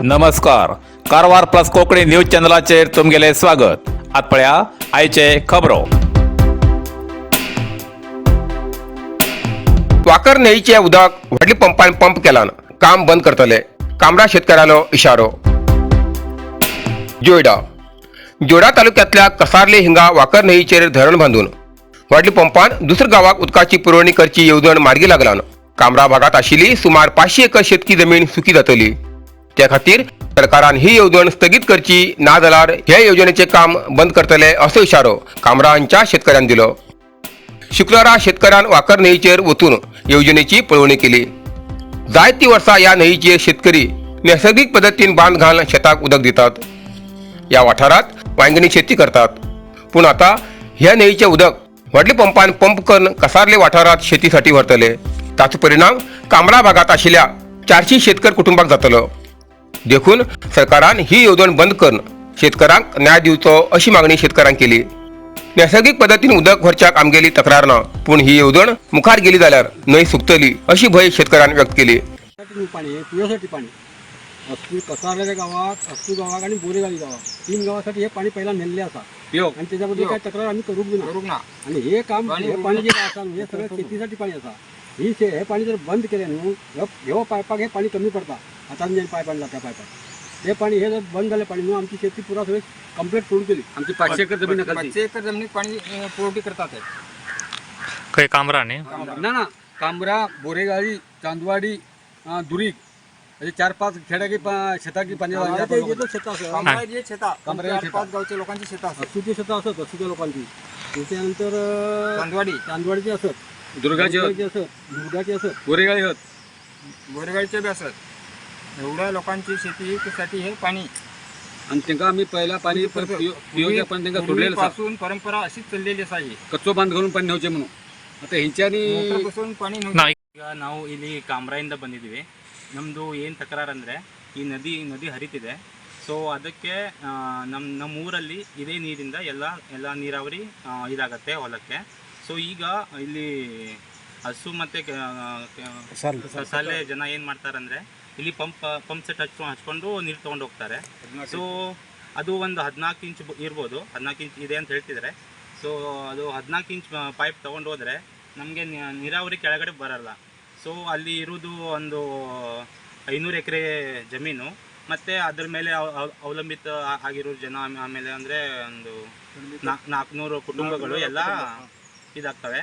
नमस्कार, Karwar plus Konkani news चॅनलाचेर तुमगेलें स्वागत. आत पळया आयचे खबरो. वाकर न्हंयचें उदक व्हडल्या पंपान पंप केलान, काम बंद करतले, कामरा शेतकारालो इशारो. जोयडा जोडा तालुक्यांतल्या कसार्ले हिंगा वाकर न्हंयचेर धरण बांदून व्हडल्या पंपान दुसऱ्या गांवाक उदकाची पुरवणी करची येवजण मार्गी लागलान. कामरा भागात आशिल्ली सुमार 500 एकर शेतकी जमीन सुकी जातली. त्या खातीर सरकारान ही येवजण स्थगीत करची, ना जाल्यार हे येवजणेचें काम बंद करतले असो इशारो कामरा हांच्या शेतकऱ्यान दिलो. शुक्रारा शेतकऱ्यान वाकर न्हंयचेर वचून येवजणेची पळोवणी केली. जायतीं वर्सां ह्या न्हंयचेर शेतकरी नैसर्गिक पद्दतीन बांद घालून शेताक उदक दितात. ह्या वाठारांत वांयगणी शेती करतात, पूण आतां ह्या न्हंयचें उदक व्हडल्या पंपान पंप करून कसारले वाठारांत शेतीसाठी व्हरतले. ताचो परिणाम कामरा भागात आशिल्ल्या 400 शेतकरी कुटुंबाक जातलो. देखून सरकारान ही येवजण बंद करून शेतकऱ्यांक न्याय दिवचो अशी मागणी शेतकऱ्यांक केली. नैसर्गिक पद्दतीन उदक व्हरच्याक आमगेली तक्रार ना, पूण ही येवजण मुखार गेली जाल्यार न्हंय सुकतली अशी भंय शेतकऱ्यान व्यक्त केली. साठी पाणी हे पिण्यासाठी पाणी अस्तू कसारलेल्या गावात, अस्तू गावाक आणि बोरेगावी गावाक, तीन गावासाठी हे पाणी पहिला नेल्ले आसा आणि त्याच्याबद्दल काय तक्रार आम्ही करूंक बी ना. करूंक ना. आणि हे काम, हे पाणी जे आसा न्हू, हे सगळें शेतीसाठी पाणी आसा. ही शे हे पाणी जर बंद केलें न्हू, ह्यो पायपाक हे पाणी कमी पडता. आतां जे पायप आणला त्या पायपाक हे पाणी, हे जर बंद जालें पाणी न्हू, आमची शेती पुरा सगळी कंप्लीट सोडून केली. आमची 500 एकर जमीन आहे खालची. 500 एकर जमिनीत पाणी पुरवठी करतात आहे. खंय कामरा न्ही? ना ना, कांबरा, बोरेगाळी, चांदवाडी, दुरीग असे चार पाच खेड्याकी शेताकी पाणी. कामराचे जे शेतां आसा, कामरा शेता, कामरा चार शेता. पाच गावच्या लोकांची शेतं असतात. अस्तूची शेतां आसत, अस्तूच्या लोकांची, त्याच्यानंतर चांदवाडी, चांदवाडीची असत, दुर्गाची हत, बोरेगाळीची असत, दुर्गाची असत. बोरेगाळी हत. बोरेगाडीचे बी असत. एवढ्या लोकांची शेतीसाठी हे पाणी. आणि त्यांना आम्ही पहिला पाणी पियोच्या पण त्यांना सोडलेलं आसा. पूर्वीपासून परंपरा अशीच चाललेली असायची. कच्चो बांध घालून पाणी न्यावचे म्हणून आता ह्यांच्यानी मोटर बसवून पाणी नव्हतं. ना. ಈಗ ನಾವು ಇಲ್ಲಿ ಕಾಮ್ರಾಯಿಂದ ಬಂದಿದ್ದೀವಿ. ನಮ್ಮದು ಏನು ತಕರಾರಂದರೆ, ಈ ನದಿ ನದಿ ಹರಿತಿದೆ. ಸೊ ಅದಕ್ಕೆ ನಮ್ಮ ನಮ್ಮ ಊರಲ್ಲಿ ಇದೇ ನೀರಿಂದ ಎಲ್ಲ ಎಲ್ಲ ನೀರಾವರಿ ಇದಾಗತ್ತೆ ಹೊಲಕ್ಕೆ. ಸೊ ಈಗ ಇಲ್ಲಿ ಹಸು ಮತ್ತು ಕಸಾಲೆ ಜನ ಏನು ಮಾಡ್ತಾರಂದರೆ, ಇಲ್ಲಿ ಪಂಪ್ ಪಂಪ್ ಸೆಟ್ ಹಚ್ಕೊಂಡು ನೀರು ತೊಗೊಂಡು ಹೋಗ್ತಾರೆ. ಸೊ ಅದು ಒಂದು 14 ಇಂಚ್ ಇರ್ಬೋದು, 14 ಇಂಚ್ ಇದೆ ಅಂತ ಹೇಳ್ತಿದ್ದಾರೆ. ಸೊ ಅದು 14 ಇಂಚ್ ಪೈಪ್ ತೊಗೊಂಡು ಹೋದರೆ ನಮಗೆ ನೀರಾವರಿ ಕೆಳಗಡೆ ಬರಲ್ಲ. ಸೊ ಅಲ್ಲಿ ಇರೋದು ಒಂದು 500 ಎಕರೆ ಜಮೀನು ಮತ್ತು ಅದ್ರ ಮೇಲೆ ಅವಲಂಬಿತ ಆಗಿರೋ ಜನ, ಆಮೇಲೆ ಅಂದರೆ ಒಂದು 400 ಕುಟುಂಬಗಳು ಎಲ್ಲ ಇದಾಗ್ತವೆ.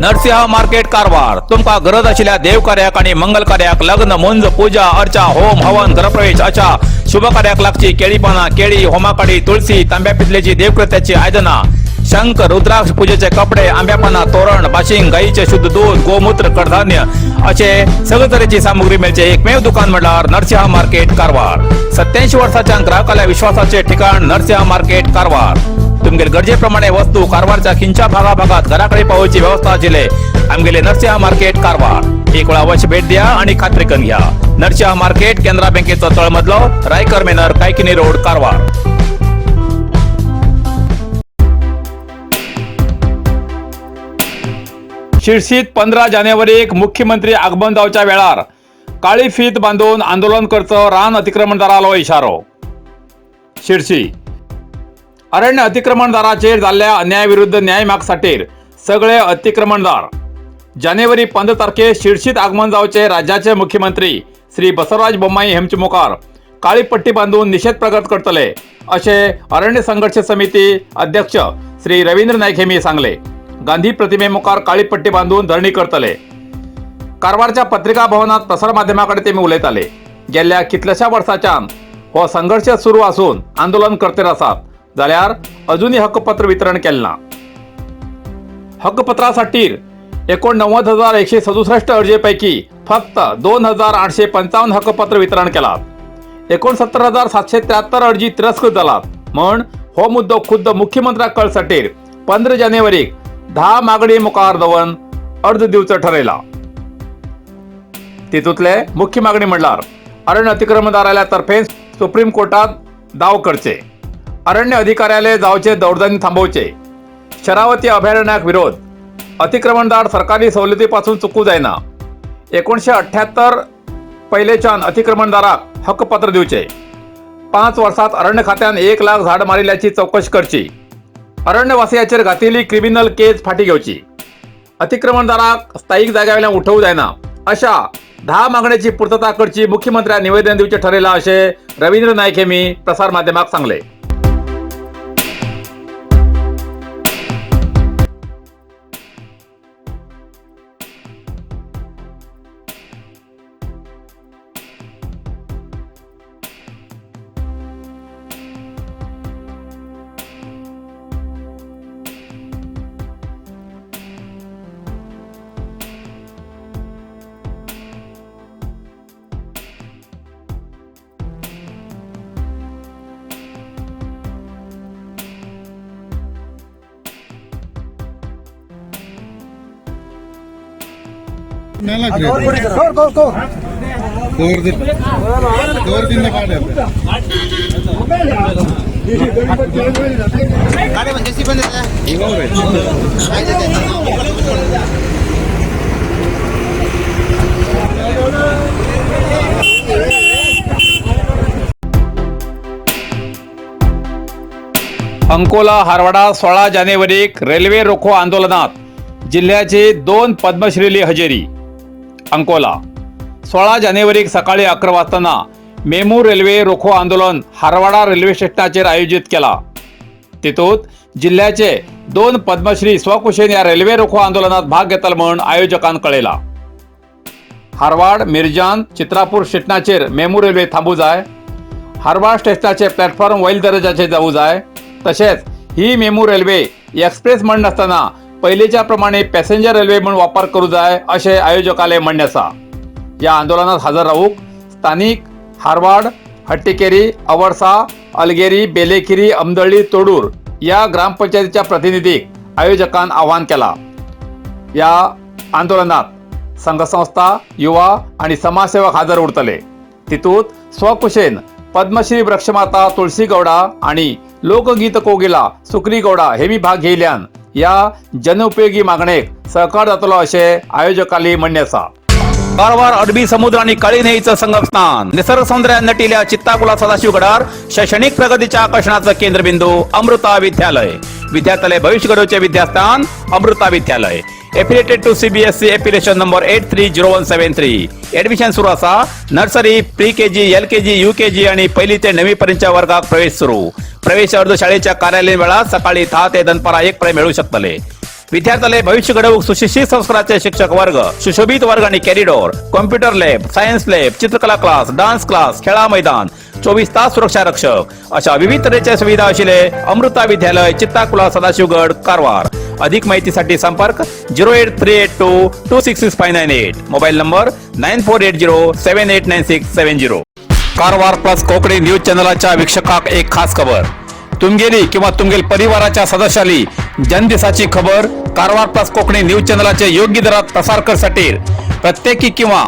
नरसिंह मार्केट कारवार. तुमकां गरज आशिल्ल्या देव कार्याक आनी मंगल कार्याक, लग्न, मुंज, पूजा अर्चा, होम हवन, घरप्रवेश अशा शुभ कार्याक लागची केळी पानां, केळी, होमाकाडी, तुळसी, तांब्या पितलेची देवकृत्याची आयदनां, शंख, रुद्राक्ष, पूजेचे कपडे, आंब्या पानां, तोरण, बाशिंग, गायीचे शुद्ध दूध, गोमूत्र, कडधान्य असे सगळे तरेची सामुग्री मेळचे एकमेव दुकान म्हणल्यार नरसिंह मार्केट कारवार. 87 वर्साच्या ग्राहकाल्या विश्वासाचे ठिकाण नरसिंह मार्केट कारवार. तुमगेले गरजेप्रमाणे वस्तू कारवारच्या खिंच्या भागा भागात घराकडे पावोवची व्यवस्था आशिल्ले आमगेले नरसिंह मार्केट कारवार. एक वेळा अवश्य भेट द्या आणि खात्री करून घ्या. नरसिंह मार्केट, केनरा बँकेचो तळमजलो, रायकर मेनर, कायकिनी रोड, कारवार. शिर्सीत 15 जानेवारीक मुख्यमंत्री आगमन जावच्या वेळार काळी फीत बांदून आंदोलन करचो रान अतिक्रमणदारालो इशारो. शिर्सी अरण्य अतिक्रमणदाराचेर जाल्ल्या अन्यायाविरुद्ध न्याय मागसाठीर सगळे अतिक्रमणदार जानेवारी 15 तारखे शिर्शीत आगमन जावचे राज्याचे मुख्यमंत्री श्री बसवराज बोम्माई हेमचे मुखार काळी पट्टी बांदून निषेध प्रगट करतले अशें अरण्य संघर्ष समिती अध्यक्ष श्री रवींद्र नाईक हेमी सांगले. गांधी प्रतिमे मुखार काळी पट्टी बांदून धरणी करतले. कारवारच्या पत्रिका भवनात प्रसार माध्यमाकडे ते उलयताले. गेल्ल्या कितल्याशा वर्साच्यान हो संघर्ष सुरू आसून आंदोलन करतेर आसात, जाल्यार अजूनय हक्कपत्र वितरण केलें ना. हक्कपत्रासाठी 89,167 अर्जे पैकी फक्त 2855 हक्कपत्र वितरण केलात. 69,773 अर्जी तिरस्कृत जालात. म्हण हो मुद्दो खुद्द मुख्यमंत्र्याक कळसाठीर 15 जानेवारीक 10 मागणी मुखार दवरून अर्ज दिवचो ठरयला. तितूंतले मुख्य मागणी म्हणल्यार अरण्य अतिक्रमणदाराल्या तर्फे सुप्रीम कोर्टात दाव करचे, अरण्य अधिकाऱ्याले जावचे दौडदानी थांबोवचे, शरावती अभयारण्याक विरोध, अतिक्रमणदार सरकारी सवलतीपासून चुकू जायना, 1978 पयलेच्यान अतिक्रमणदाराक हक्कपत्र दिवचे. 5 वर्सात अरण्य खात्यान 1 लाख झाड मारिल्ल्याची चवकशी करची. अरण्यवासियाचेर घातिल्ली क्रिमिनल केस फाटी घेवची. अतिक्रमणदाराक स्थायीक जाग्यावेल्यान उठोवंक जायना अशा 10 मागण्याची पूर्तता करची मुख्यमंत्र्यांक निवेदन दिवचे ठरयला अशें रवींद्र नायक हेमी प्रसार माध्यमाक सांगले. अंकोला हारवाडा 16 जानेवारीक रेल्वे रोखो आंदोलनात जिल्ह्याचे 2 पद्मश्रीली हजेरी. अंकोला 16 जानेवारीक सकाळी 11 वाजताना मेमू रेल्वे रोखो आंदोलन हारवाडा रेल्वे स्टेशनाचेर आयोजित केला. तितूत जिल्ह्याचे 2 पद्मश्री स्वकुशेन या रेल्वे रोखो आंदोलनात भाग घेतले म्हूण आयोजकान कळयला. हारवाड मिरजान चित्रापूर स्टेशनाचेर मेमू रेल्वे थांबू जाय. हारवाड स्टेशनाचे प्लॅटफॉर्म वयल दर्जाचे जावू जाय. तशेंच ही मेमू रेल्वे एक्सप्रेस म्हण नासतना पयलींच्या प्रमाणे पॅसेंजर रेल्वे म्हूण वापर करूं जाय अशें आयोजकाले म्हणणें आसा. ह्या आंदोलनात हजर रावूंक स्थानीक हारवाड, हट्टीकेरी, अवर्सा, अलगेरी, बेलेकिरी, अमदळी, तोडूर या ग्रामपंचायतीच्या प्रतिनिधीक आयोजकान आव्हान केला. या आंदोलनात संघसंस्था, युवा आणि समाजसेवक हजर उरतले. तितूत स्वकुशेन पद्मश्री वृक्षमाता तुळसी गौडा आणि लोकगीत कोगिला सुकरी गौडा हेमी भाग घेयल्यान या जनउपयोगी मागणेक सहकार जातलो अशें आयोजकाली म्हणणें आसा. कारवार अरबी समुद्र आणि काळी न्हंयेचं संगमस्थान, निसर्ग सौंदर्यान नटिल्या चित्ताकुला सदाशिवगडार शैक्षणिक प्रगतीच्या आकर्षणाचं केंद्रबिंदू अमृता विद्यालय. विद्यार्थ्याले भविष्य घडवचे विद्यास्थान Amrita Vidyalaya. Affiliated to CBSE affiliation number 830173. Admission सुरू आसा. Nursery, pre KG, L KG, U KG आणि पहिली ते 9वी पर्यंतच्या वर्गाक प्रवेश सुरू. प्रवेश अर्ज शाळेच्या कार्यालयीन वेळात सकाळी 10 ते दनपारा 1 पर्यंत मिळू शकतले. विद्यार्थ्याले भविष्य घडवूक सुशिक्षित संस्काराचे शिक्षक वर्ग, सुशोभित वर्ग आणि corridor, computer lab, science lab, चित्रकला क्लास, डान्स क्लास, खेळा मैदान, 24 तास सुरक्षा रक्षक अशा विविध तऱ्हेच्या सुविधा असलेले अमृता विद्यालय, चित्ताकुला, सदाशिवगड, कारवार. अधिक माहितीसाठी संपर्क 08382 266598, mobile number 9480 789670. Karwar plus Konkani news चॅनलाच्या वीक्षकाक एक खास खबर. तुमगेली किंवा तुमगेल परिवाराच्या सदस्याली जनदिसाची खबर कारवार प्लस कोकणी न्यूज चॅनलाचे योग्य दरात प्रसार करसाठी प्रत्येकी किंवा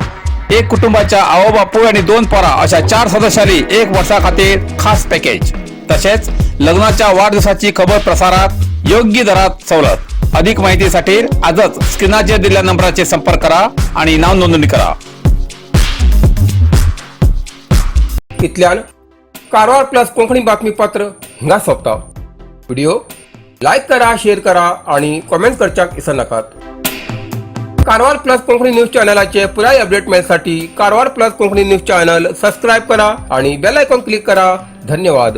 एक कुटुंबाच्या आवो बापूय आणि 2 पोरा अशा 4 सदस्याली 1 वर्षा खातीर खास पॅकेज. तसेच लग्नाच्या वाढदिवसाची खबर प्रसारात योग्य दरात सवलत. अधिक माहितीसाठी आजच स्क्रीनाचेर दिलेल्या नंबराचे संपर्क करा आणि नाव नोंदणी करा. इतल्यान कारवार प्लस कोंकणी बातमीपत्र हिंगा सोंपता. व्हिडिओ लायक करा, शेअर करा आणि कॉमेंट करच्याक विसरनाकात. कारवार प्लस कोंकणी न्यूज चॅनलाचे पुराय update मेळसाठी Karwar plus Konkani news channel subscribe करा आणि बेल आयकॉन क्लिक करा. धन्यवाद.